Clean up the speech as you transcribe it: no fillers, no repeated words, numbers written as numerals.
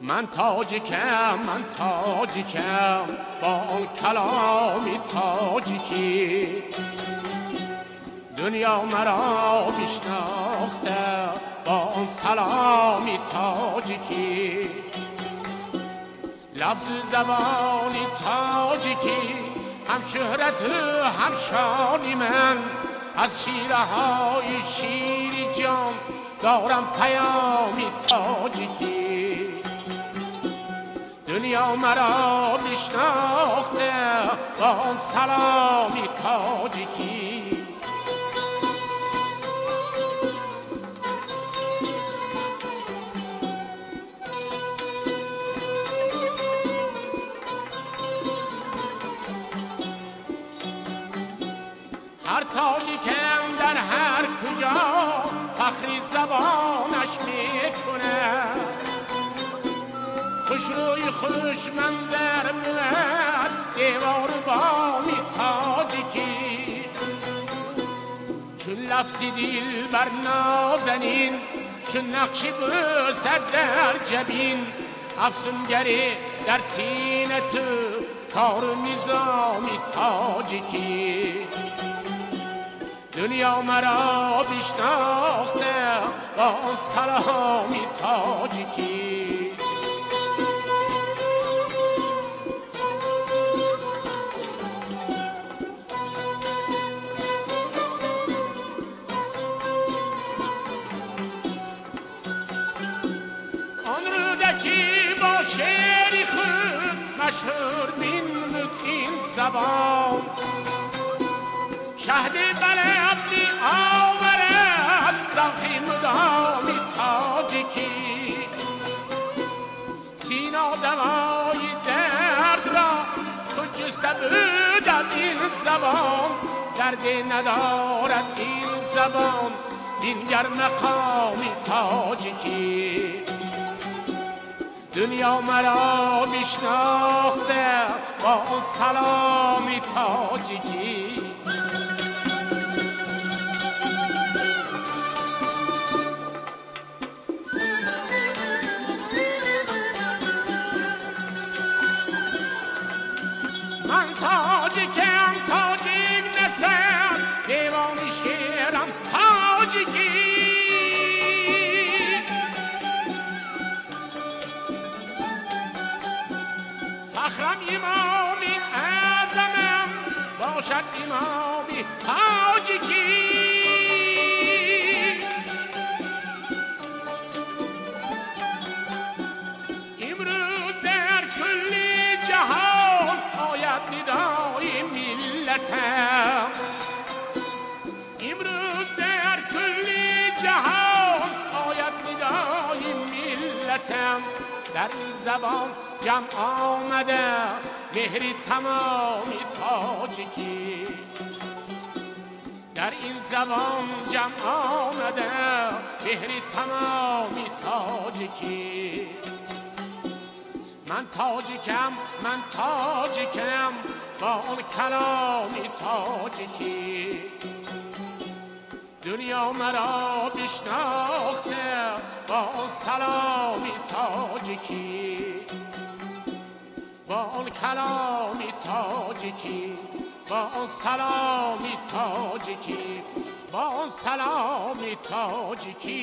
من تاجیکم، من تاجیکم، با آن کلامی تاجیکی. دنیا مرا بشناخته با آن سلامی تاجیکی. لفظ زبانی تاجیکی هم شهرت هم شانی من، از شیره های شیری جان دارم پیامی تاجیکی. دنیا مرا بشناخته با آن سلامی تاجیکی. هر تاجیکم در هر کجا فخری زبانش میکنه، خوش روی خوش منظر بود دیوار بامی تاجیکی. چون لفظی دل بر نازنین، چون نقشی بوسد در جبین، افسونگری در تین تو کار نظامی تاجیکی. دنیا مرا بشناخته با سلامی تاجیکی. آن رودکی با شعر خود مشهور بین این زبان، شهد بلد می آورد ذوقی مدامی تاجیکی. سینا دوای درد را خجسته بود از این زبان، دردی ندارد این زبان بینگر مقامی تاجیکی. دنیا مرا میشناخته با سلامی تاجیکی. من تاجیکم تاجیک نسم دیوانی شیرم تاجیکی. فخرم امامی اعظمم باشد امامی تاجیکی. امروز در کل جهان آید ندای ملتم، امروز در کل جهان آید ندای ملتم. در این زبان جمع آمده مهری تمامی تاجیکی. در این زبان جمع آمده مهری تمامی تاجیکی. من تاجیکم، من تاجیکم، با آن کلامی تاجیکی. دنیا مرا بشناخته با سلامی تاجیکی، با آن کلامی تاجیکی، با آن سلامی تاجیکی، با آن سلامی تاجیکی.